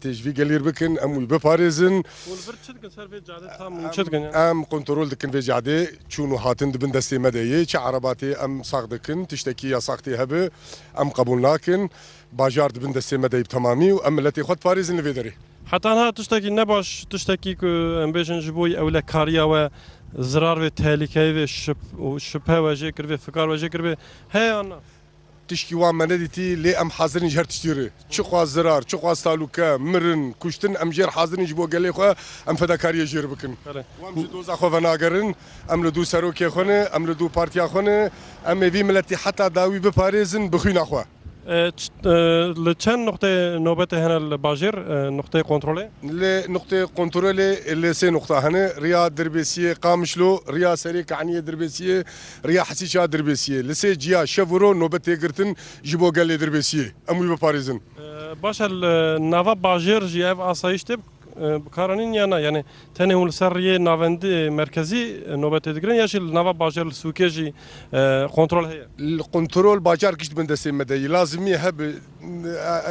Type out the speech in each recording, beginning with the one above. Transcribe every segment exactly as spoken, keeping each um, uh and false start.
Tê ji vî gelî bikin, em wî biparêzin. Hûn li vir çi dikin ser vê cadê tam? Hûn çi dikin yani? Em kontrol dikin vê cadê, çûn û hatin di bin destê me de yê. Çi erebatê em sax dikin, tiştekî yasax tê hebe, em qebûl nakin. Bajar di bin destê me de yê bi temamî û em miletê xwe diparêzin li vê derê. Heta niha tiştekî nebaş, tiştekî ku em bêjin ji bo ewlekariya we, zirar vê, tehlîkeyê vê, şip-, û şiphe we jê kiribê, fikar we jê kiribê, heye an na? Tişkî wan me nedîtî, lê em hazir in ji her tiştî re. Çiqas zirar, çiqas talûke, mirin, kuştin, em jê re hazir in ji bo gelê xwe, em fedakariyê jê re bikin. Belê. Wan ji doza xwe venagerin, em li dû serokê xwe ne, em li dû partiya xwe ne, em ê vî miletî heta dawî biparêzin bi xwîna xwe. E, ç-, e, li çend nuqteyê nobetê hene li bajêr, e, nuqteyê kontrolê? Li nuqteyê kontrolê li sê nuqta hene, riya Dirbêsiyê, Qamişlo, riya Serê Kaniyê Dirbêsiyê, riya Hesîça Dirbêsiyê. Li sê ciya şev û ro nobet tê girtin ji bo gelê Dirbêsiyê. Em wî biparêzin. E, baş e, li nava bajêr jî ev asayiş tê, e, bikaranîn ya na? Yani tenê hûn li ser riyê navendî, e, merkezî, e, nobetê digirin ya jî li nava bajêr li sûkê jî, e, kontrol heye? Li kontrol bajar giş di bin destê me de yî. Lazimî hebe, e,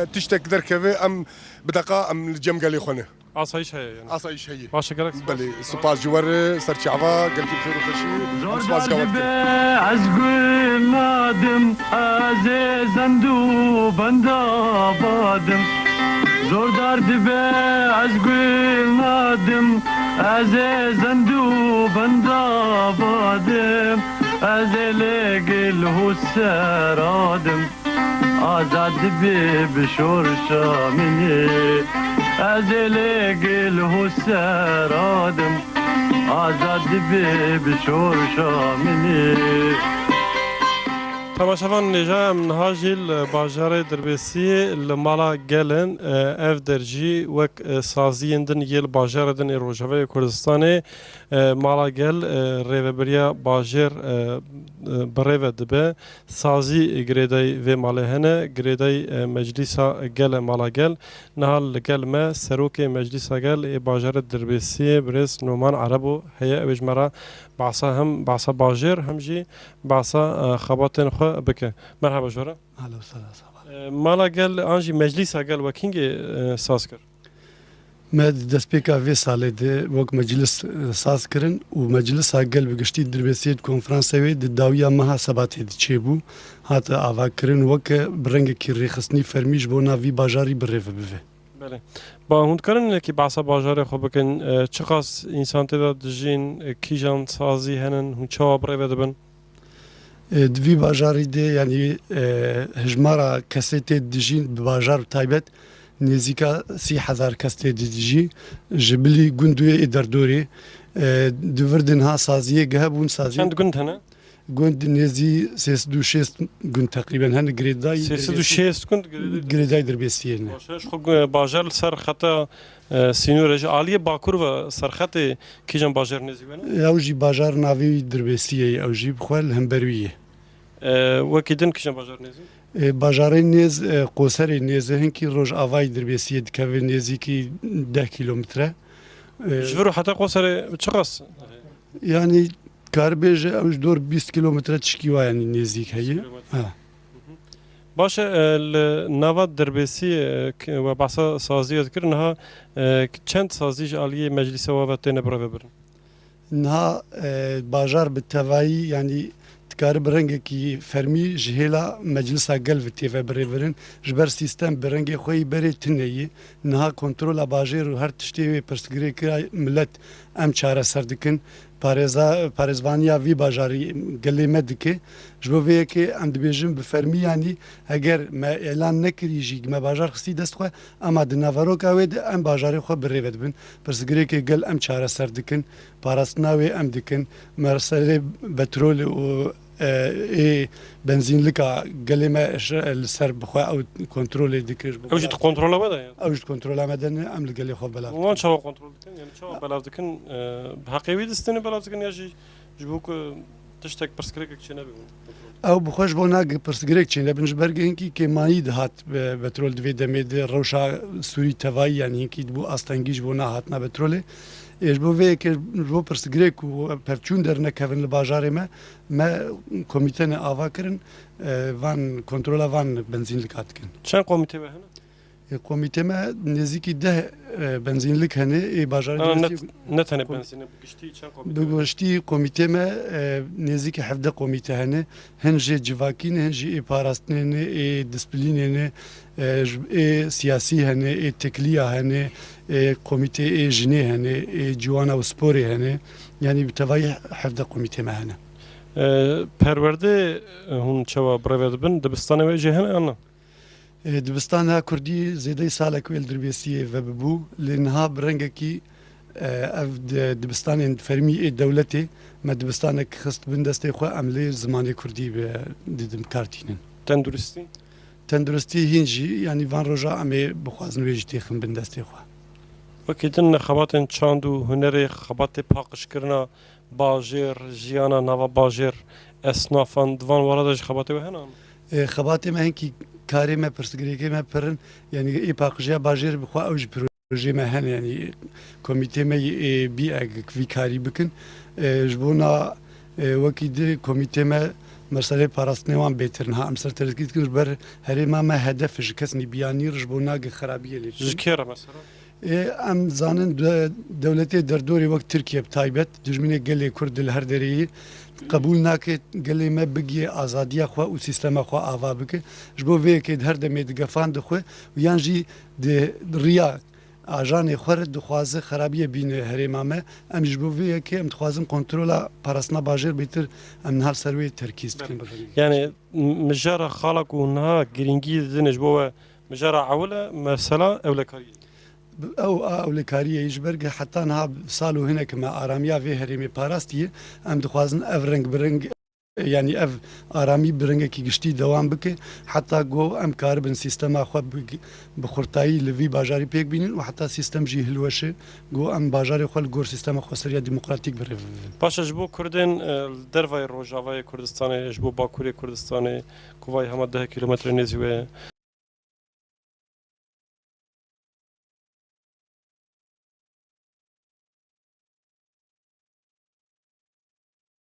e, tiştek derkeve em bi deqa em li cem gelê xwe ne. Asayiş heye yani. Asayiş heye. Baş e, gelek spas. Belê, spas ji we re, ser çava, gelkî xêr û xweşî. Em spas ji we dikin. Zor dar dibe ez gul nadim, ez ê zend û benda badim. Zor dar dibe ez gul nadim, ez ê zend û benda badim. Ez ê lê gil hû seradim. Azad dibe bi şorşa min ê. Ez ê lê gil hû seradim. Azad dibe bi şorşa min ê. Temaşevan nêja em niha jî li bajarê Dirbêsiyê li mala gel in. Ev der jî wek saziyên din yê li bajarê din ê Rojavayê Kurdistanê, mala gel rêvebiriya bajêr bi rê ve dibe. Sazî girêdayî vê malê hene, girêdayî, e, Meclîsa Gel e, Mala Gel. Niha li gel me serokê Meclîsa Gel ê bajarê Dirbêsiyê, birêz Noman Erebo heye, ew ê ji me re behsa, hem behsa bajêr hem jî behsa, e, xebatên xwe bike. Merhaba ji we re. Ahlen we sehlen, sağ olun. E, Mala Gel an jî Meclîsa Gel wek hingê, e, saz kir? Me di destpêka vê salê de wek meclis, e, saz kirin û Meclisa Gel bi giştî Dirbêsiyê di konferansa wê di dawiya meha Sebatê de çêbû, hate avakirin weke bi rengekî rêxistinî fermî ji bo nav vî bajarî bi rê ve bive. Belê. Ba hûn dikarin hinekî behsa bajarê xwe bikin, e, çiqas însan tê de dijîn, e, kîjan sazî henin, hûn çawa bi rê ve dibin? E, di vî bajarî de, yanî, e, hejmara kesê tê dijîn bi bajar bi taybet nêzîka sî hezar kes tê dijî. Ji bilî gund wê ê derdorê, e, di vir de niha saziyê hebûn, saziyê. Çend gund hene? Gund nêzî sê sed û şêst gund teqrîben hene, girêdayî. Sê sed û şêst gund girêdayî. Girêdayî Dirbêsiyê ne. Baş e, ji xwe gu-, bajar li ser xeta, e, sînorê ji aliyê bakur ve serxetê kîjan bajar nêzî we ne? Ew jî bajar navê wî Dirbêsiyê ye, ew jî bi xwe li hember wî ye. E, wekî din kîjan bajar nêzî? E, bajarê nêz, e, Qoserê nêz e, hinkî Rojavayê Dirbêsiyê dikeve nêzîkî deh kîlometre. E, ji vir û heta Qoserê çiqas? Yanî, karibêje ew ji dor bîst kîlometre tişkî wa, yanî nêzîk heye. Bîst kîlometre. Ha. Baş e, e, li nava Dirbêsiyê, e, k-, we behsa saziyê dikir, niha, e, çend sazî ji aliyê meclîsa we ve têne birêvebirin? Niha, e, bajar bi tevayî, yanî dikare bi rengekî fermî ji hêla Meclisa Gel ve tê ve birêvirin. Ji ber sîstem bi rengê xwe yî berê tune ye. Niha kontrola bajêr û her tiştê wê pirsgirêka milet em çareser dikin. Parêza-, parêzvaniya vî bajarî gelê me dike. Ji bo vê yekê em dibêjin bi fermî, yanî eger me êlan nekirî jî, me bajar xistî dest xwe, ema di naveroka wê de em bajarê xwe bi rê ve dibin. Pirsgirêkê gel em çareser dikin. Parastina wê em dikin. Meselê petrolê û, e, ê benzînlika gelê me ji, li ser bi xwe ew kontrolê dikir. Ew jî di kontrola me de ye? Ew jî di kontrola me de ne, em li gelê xwe belav dikin. Wan çawa kontrol dikin? Yani çawa belav dikin? E, bi heqê wî distêne belav dikin ya jî ji bo ku tiştek, pirsgirêkek çênebe hûn? Ew bi xwe ji bo na gi-, pirsgirêk çênebin, ji ber hinkî kêmayî dihat, e, petrol di vê demê de rewşa Sûrî tevayî, yanî hinkî dibû astengî ji bo na hatina petrolê. Ê, ji bo vê yekê, ji bo pirsgirêk û perçûn dernekevin li bajarê me, me komîtene ava kirin, e, van kontrola van benzînlika dikin. Çend komîtê we hene? Komîtê me nêzîkî deh, e, benzînlik hene, ê bajarê. Na, ne, Diyarbekirê. Ne tenê Kom-, benzînê, bi giştî çend komîte? Bi giştî komîtê me, e, nêzîkî hevdeh komîte hene. Hin jê civakî ne, hin jî ê parastinê ne, ê disiplinê ne, e, ji, ê siyasî hene, ê tekliya hene, ê komîtê ê jinê hene, ê ciwana û sporê hene. Yanî bi tevayî hevdeh komîtê me hene. E, perwerde, e, hûn çawa birêve dibin? Dibistanê we jê hene yan na? E, dibistana kurdî zêdeyî salek wê li Dirbêsiyê vebibû, lê niha bi rengekî, e, ev di-, dibistanên fermî ê dewletê me dibistanek xist bin destê xwe, em lê zimanê kurdî bi, didim kar tînin. Tenduristî? Tenduristî hîn jî, yanî van roja em ê bixwazin wê jî têxin bin destê xwe. Wekî din xebatên çand û hunerê, xebatê paqijkirina bajêr, jiyana nava bajêr, esnafan, di van wara de jî xebatê we hene? E, xebatê me hinkî karê me, pirsgirêkê me pir in. Yanî ê paqijiya bajêr bi xwe ew jî projeyê me hene. Yanî komîtê me yê ê bî eg vî karî bikin. E, ji bona, e, wekî di komîtê me meselê parastinê wan bêtir in. Ha, em ser terkî dikin ji ber herêma me hedef ji kes nî biyanî ji bona gi xerabiyê lê. Ji kê re mesela? Ê, em zanin de-, dewletê derdorê wek Tirkiye bi taybet, dijminê gelê Kurd li her derê yê qebûl nake gelê me bigiyê azadiya xwe û sîstema xwe ava bike. Ji bo vê yekê di her demê di gefan dixwe û yan jî di riya ajanê xwe re dixwaze xerabiyê bîne herêma me. Em ji bo vê yekê em dixwazin kontrola parastina bajêr bêtir em niha ser wê terkîz dikin. Yani, m-, mijara xala ku niha girîngî didin ji bo we mijara ewil e, mesela ewlekariyê. Ew a ewlekariyê ji ber ku heta niha sal û hinek me aramiya vê herêmê parastiye. Em dixwazin ev reng bi reng, yanî ev aramî bi rengekî giştî dewam bike. Heta ku em karibin sîstema xwe bi, bi xurtayî li vî bajarî pêk bînin û heta sîstem jî hilweşe, ku em bajarê xwe li gor sîstema xweseriya demokratîk birêve bibin. Paşa ji bo Kurdên, e, li dervayê Rojavayê Kurdistanê, ji bo Bakurê Kurdistanê, ku vay hema deh kilometre nêzî we ye,